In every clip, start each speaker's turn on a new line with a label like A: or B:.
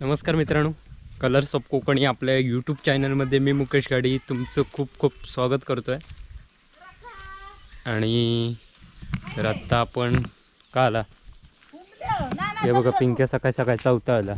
A: नमस्कार मित्रांनो, colours of Konkan या आपल्या यूट्यूब चॅनलमध्ये मी मुकेश गाडी तुमचं खूप खूप स्वागत करतो आहे। आणि तर आत्ता आपण का आला हे बघा, पिंक्या सकाळी सकाळी चौथा आला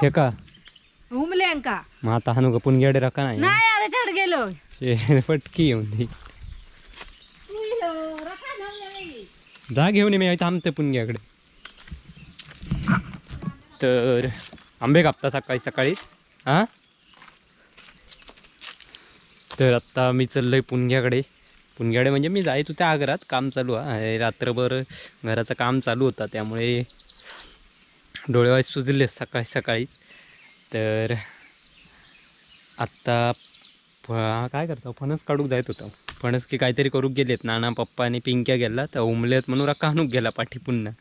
A: खेका
B: उमल्यांका
A: मग आता हानू का पुणग्याडे रका नाही
B: नाही अरे चढ गेलो
A: पटकी येऊन दी जा घेऊन मी थांबते पुणग्याकडे। तर आंबे कापता सकाळी सकाळी हां। तर आत्ता मी चाललो आहे पुणग्याकडे। पुणग्याकडे म्हणजे मी जायचो त्या आग्रात, काम चालू आहे, रात्रभर घराचं काम चालू होतं, त्यामुळे डोळेवाय सुजले सकाळी सकाळीच। तर आत्ता काय करतो, फणस काढूक जायत होतं, फणस की काहीतरी करूक गेलेत नाना पप्पा आणि पिंक्या गेला तर उमलेत म्हणून रक्का आणूक गेला पाठी पुन्हा।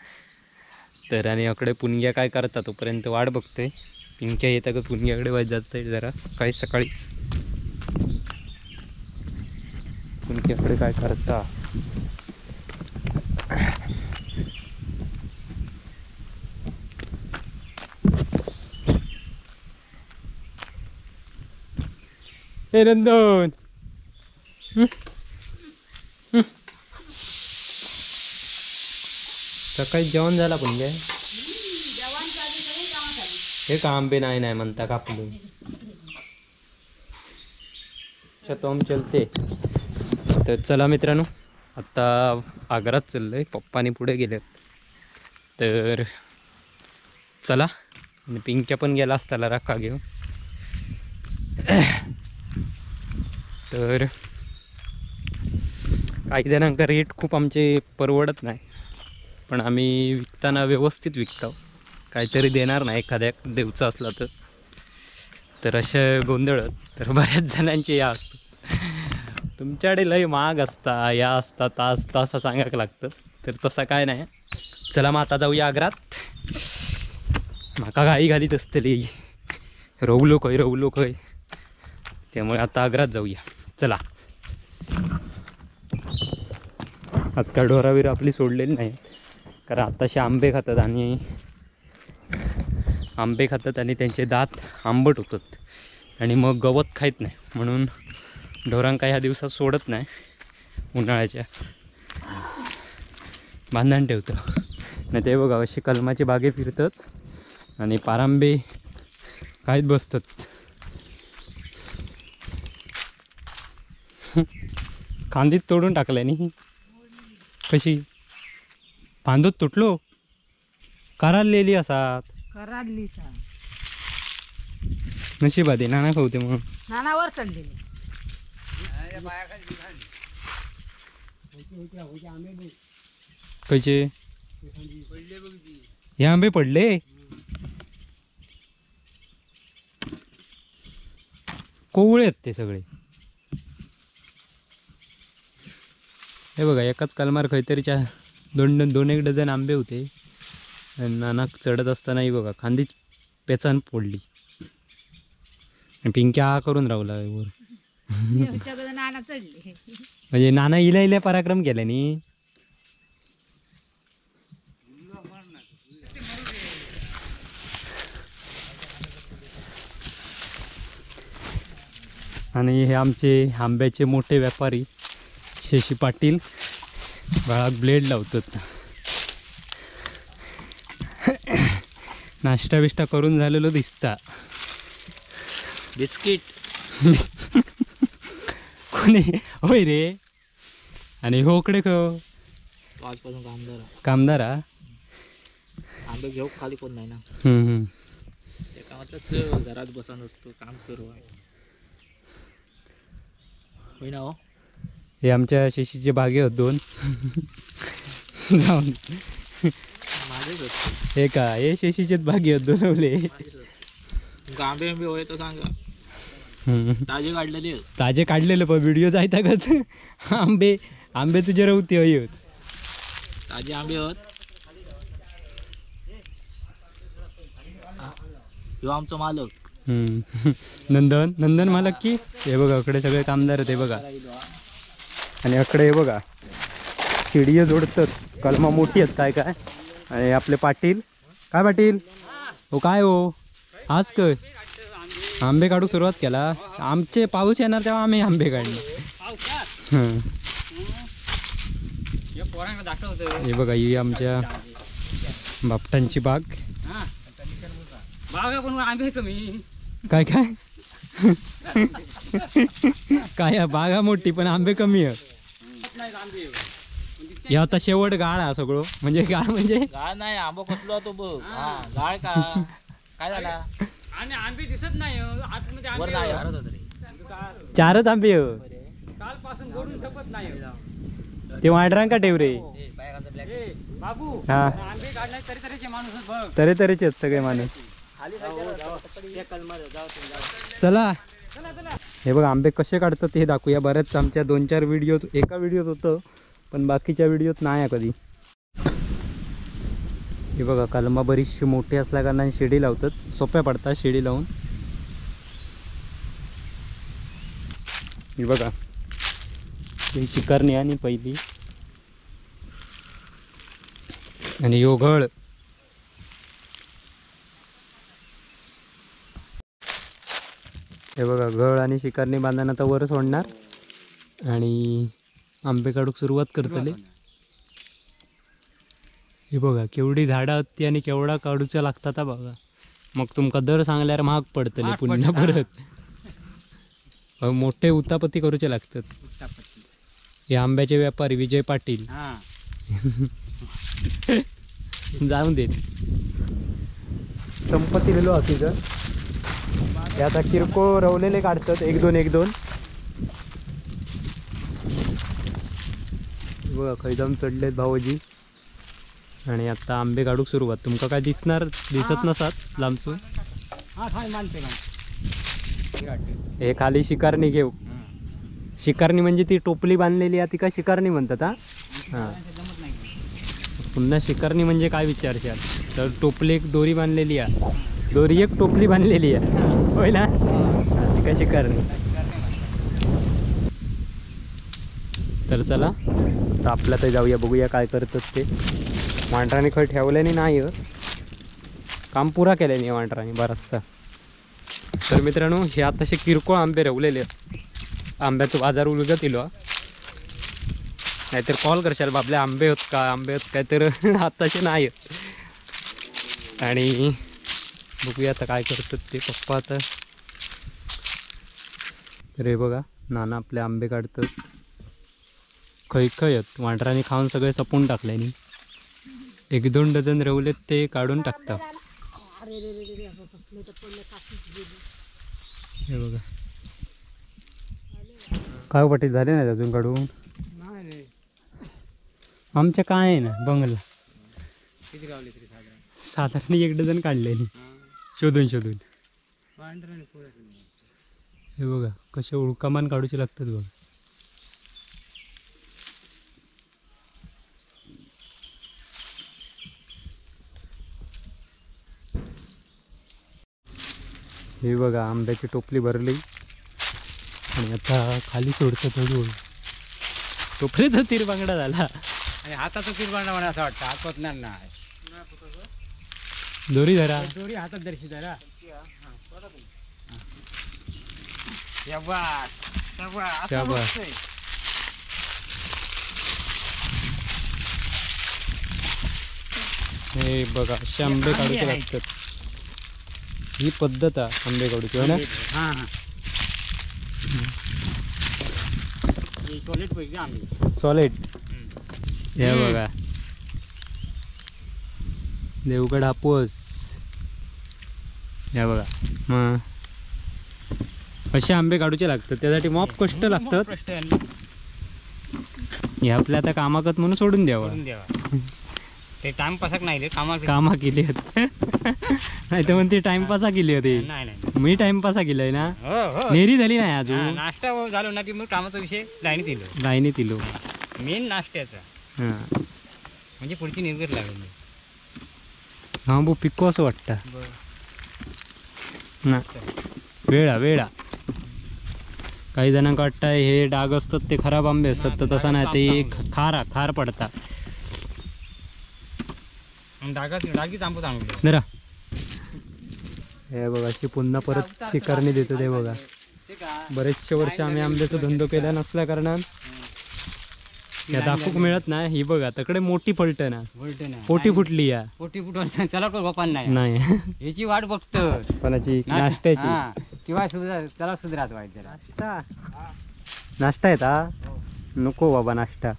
A: तर आणि अकडे पुणग्या काय करता तोपर्यंत वाट बघतोय, पिंक्या येतात का पुणग्याकडे वाट जात जरा सकाळी सकाळीच। पुणग्याकडे काय करता हे नंदन, सकाळी जेवण झाला पण काय हे का आंबे नाही नाही म्हणता कापले तो चलते। तर चला मित्रांनो, आता आग्रात चाललोय, पप्पाने पुढे गेलेत। तर चला, आणि पिंक्या पण गेला असताला रक्का घेऊन। तर काही जणांका रेट खूप आमचे परवडत नाही, पण आम्ही विकताना व्यवस्थित विकतो, काहीतरी देणार नाही एखाद्या देवचा असला तर। तर असे गोंधळ तर बऱ्याच जणांचे या असतो, तुमच्याकडे लय महाग असता या असता तास तासा सांगायला लागतं, तर तसं काय नाही। चला मग आता जाऊया आग्रात, माका घाई घालीत असतली, रवलो खय रवलो खय, त्यामुळे आता आग्रात जाऊया। चला, आजकाल ढोरावीर आपली सोडलेली नाही, कारण आत्ताशे आंबे खातात आणि आंबे खातात आणि त्यांचे दात आंबट होतात आणि मग गवत खायत नाही, म्हणून ढोरांका ह्या दिवसात सोडत नाही, उन्हाळ्याच्या बांधण ठेवतं। नाही ते बघा अशी कलमाची बागे फिरतात आणि पारांबे खायत बसतात। खांदीत तोडून टाकलं नी, कशी फांदोत तुटलो, कराडलेली असात,
B: कराडली
A: नशिबात आहे नाना खावते म्हणून
B: नाना वर चढलेली।
A: कसे हे आंबे पडले, कोवळे आहेत ते सगळे। हे बघा एकाच कलमार खैतरीच्या दोन दोन एक डझन आंबे होते, आणि नाना चढत असतानाही बघा खांदीच पेचान पडली आणि पिंक्या हा करून रावला वर,
B: नाना चढले
A: म्हणजे नाना इला इला पराक्रम केला नी। आणि हे आमचे आंब्याचे मोठे व्यापारी शशी पाटील गळाक ब्लेड लावतात। नाश्ता बिष्टा करून झालेलो दिसता,
C: बिस्किट
A: कोणी होय रे। आणि होकडे खो
C: आजपासून कामदार
A: कामदार
C: आंबे घेऊ खाली कोण नाही ना, एका घरात बसा नसतो काम करू होय ना हो।
A: हे आमच्या शेशीचे बागे होत दोन जाऊन हे का हे शेशीचेच बागे होत दोन ओले।
C: आंबे आंबे होय तर सांगा, ताजे काढलेले,
A: ताजे काढलेले पण व्हिडिओ जायता का आंबे आंबे तुझे रवते होय,
C: ताजे आंबे होत। ह्यो आमचो मालक
A: नंदन, नंदन मालक की हे बघा इकडे सगळे कामदार आहेत. हे बघा आणि अकडे हे बघा शिडिये जोडतात, कलमा मोठी आहेत काय काय. आणि आपले पाटील, काय पाटील हो काय हो आज काय आंबे काढू सुरुवात केला? आमचे पाऊस येणार तेव्हा आम्ही आंबे काढले. हे बघा ही आमच्या बापटांची बाग. काय काय काय बागा मोठी पण आंबे कमी आहे. हे आता शेवट गाळ हा सगळं, म्हणजे गाळ म्हणजे
C: गाळ नाही आंबो कसलो तो बघ. गाळ का काय झाला
D: आणि आंबे दिसत नाही आतमध्ये आंबे
A: चारच आंबे
D: कालपासून गोडून शकत नाही
A: ते वाढरांका ठेव रे
D: बाबू. आंबे काढले तरी तरीचे माणूस बघ,
A: तरी तरीचे आहेत सगळे माणूस. चला हे बघ आंबे कसे काढतात हे दाखवूया. बऱ्याच आमच्या 2-4 व्हिडिओत, एका व्हिडिओत होतं पण बाकीच्या व्हिडिओत नाही आहे कधी. हे बघा कलमा बरीचशी मोठी असल्या कारणाने शिडी लावतात, सोप्या पडतात शिडी लावून. हे बघा ही शिकारणी आणि पहिली आणि योघळ. हे बघा गळ आणि शिकारणी बांधताना आता वर सोडणार आणि आंबे काढूक सुरुवात करतले. हे बघा केवढी झाडं आहेत ती आणि केवढा काढूचा लागतात बघा. मग तुमका दर सांगल्यावर महाग पडतले पुन्हा परत. मोठे उतापती करूचे लागतात. हे आंब्याचे व्यापारी विजय पाटील जाऊन देत संपत्ती दिलो असीचं. हे आता किरकोळ रवलेले काढतात 1-2 1-2. बघा खै जाऊन चढलेत भाऊजी. आणि आता आंबे काढूक सुरुवात. तुमका काय दिसणार दिसत नसात लांबसून. हे खाली शिकारणी घेऊ. शिकारणी म्हणजे ती टोपली बांधलेली आहे ती का शिकारणी म्हणतात. हा हां पुन्हा शिकारणी म्हणजे काय विचारशाल तर टोपली एक दोरी बांधलेली आहे, दोरी एक टोपली बांधलेली आहे होय ना, ती का शिकारणी. तर चला आता आपल्या तर जाऊया बघूया काय करतात ते. वांढराने खरं ठेवल्याने नाही, काम पुरा केल्याने वांढराने बराचसा. तर मित्रांनो हे आताशे किरकोळ आंबे रवलेले आहेत. आंब्याचा बाजार उलगत इलो, नाहीतर कॉल करशाल बाबले आंबे होत का आंबे होत काय, तर आताशे नाही. आणि बघूया आता काय करतात ते पप्पा आता. तर हे बघा नाना आपले आंबे काढतात. खै खै आहेत वांढराने खाऊन सगळे सपून टाकले नी. 1-2 डझन रवलेत ते काढून टाकतात. हे बघा काय पटीत झाले नाही अजून काढून. आमच्या काय आहे ना बंगला साधारण 1 डझन काढलेली शोधून शोधून. हे बघा कसे उडकामान काढूचे लागतात बघा. हे बघा आंब्याची टोपली भरली आणि आता खाली सोडतात हळूहळू. टोपलीचा तीर बांगडा झाला
D: आणि हाताचा तीर बांगडा मला असं वाटतं हात पोचणार नाही.
A: दोरी धरा,
D: दोरी हातात धरशी धरा. शाबास
A: शाबास. हे बघा असे आंबे काढूचे लागतात. ही पद्धत आहे आंबे काढूची ना.
D: हां हां सॉलिड पाहिजे आंबे,
A: सॉलिड. हे बघा देवगड हापूस. हे बघा मग असे आंबे काढूचे लागतात, त्यासाठी मॉप कष्ट लागतात. हे आपल्या आता कामाकत म्हणून सोडून द्यावं,
D: ते टाइमपासक नाही रे,
A: कामा केली होती नाही तर मग ती टाइमपासा केली होती. मी टाइमपासा केलाय ना, नेरी झाली नाही अजून.
D: नाश्ता झालो ना की मग कामाचा विषय लाईनीत येलो,
A: लाईनीत येलो
D: मेन नाश्त्याचा.
A: हां
D: म्हणजे पुढची निर्गत लागली.
A: हा बो पिको असं वाटतं ना. वेळा वेळा काही जणांका वाटतं हे डाग असतात ते खराब आंबे असतात, तर तसं नाही, ते खार खार पडतात.
D: डागीच आंबो चांगले.
A: जरा हे बघा, अशी पुन्हा परत शिकारणी देतो ते बघा. बरेचसे वर्ष आम्ही आंब्याचा धंदो केला नसल्या कारणान या दाखवूक मिळत नाही. ही बघा तकडे मोठी फलटण पोटी फुटली या,
D: पोटी फुटून त्याला पण बापान नाही
A: नाही
D: ह्याची वाट बघतो
A: कोणाची नाश्त्याची
D: किंवा सुधरा त्याला सुधरात वाईट जरा
A: नाश्ता येता नको बाबा नाश्ता.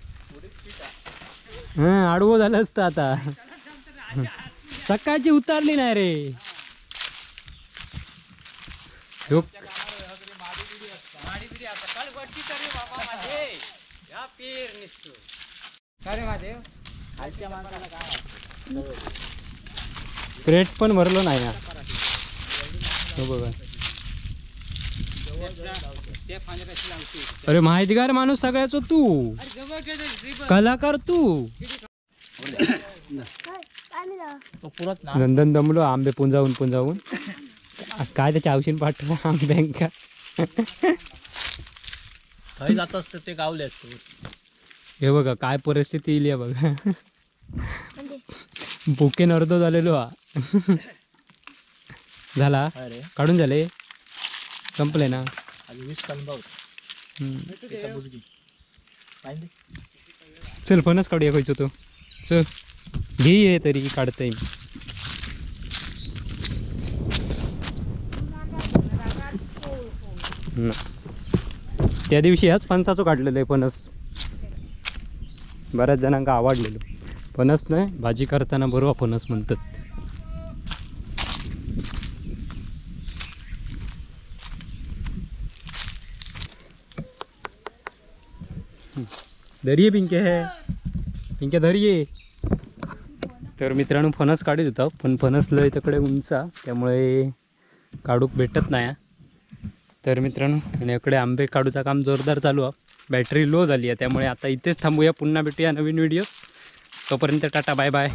A: हा आडवं झालं असतं आता, सकाळची उतारली नाही रे. क्रेट पण भरलो नाही ना. हो बघा, अरे माहितगार माणूस सगळ्याचो तू, कलाकार तू. नंदन दमलो आंबे पुंजावून पुंजावून, काय त्याच्या आवशीन पाठवलं आंब्यांका.
C: थंय जात असतं ते गावले असते.
A: हे बघा काय परिस्थिती येईल बघा, बुकेन अर्ध झालेलो हा. झाला काढून झाले, संपले ना. चल फणस काढूया खायचो तो, चल घे ये तरी काढता येईल. त्या दिवशी ह्याच फणसाचो काढलेलं आहे फणस, बऱ्याच जणांका आवडलेलो फणस. नाही भाजी करताना बरोबर फणस म्हणतात. धरिये पिंके, है पिंके धरिये. तर मित्रांनो फणस काढत होता, पण फणस लय तकडे उंचा त्यामुळे काढूक भेटत नाही. तर मित्रांनो आणि इकडे आंबे काढूचा काम जोरदार चालू आहे. बॅटरी लो झाली आहे त्यामुळे आता इथेच थांबूया. पुन्हा भेटूया नवीन व्हिडिओ, तोपर्यंत टाटा बाय बाय.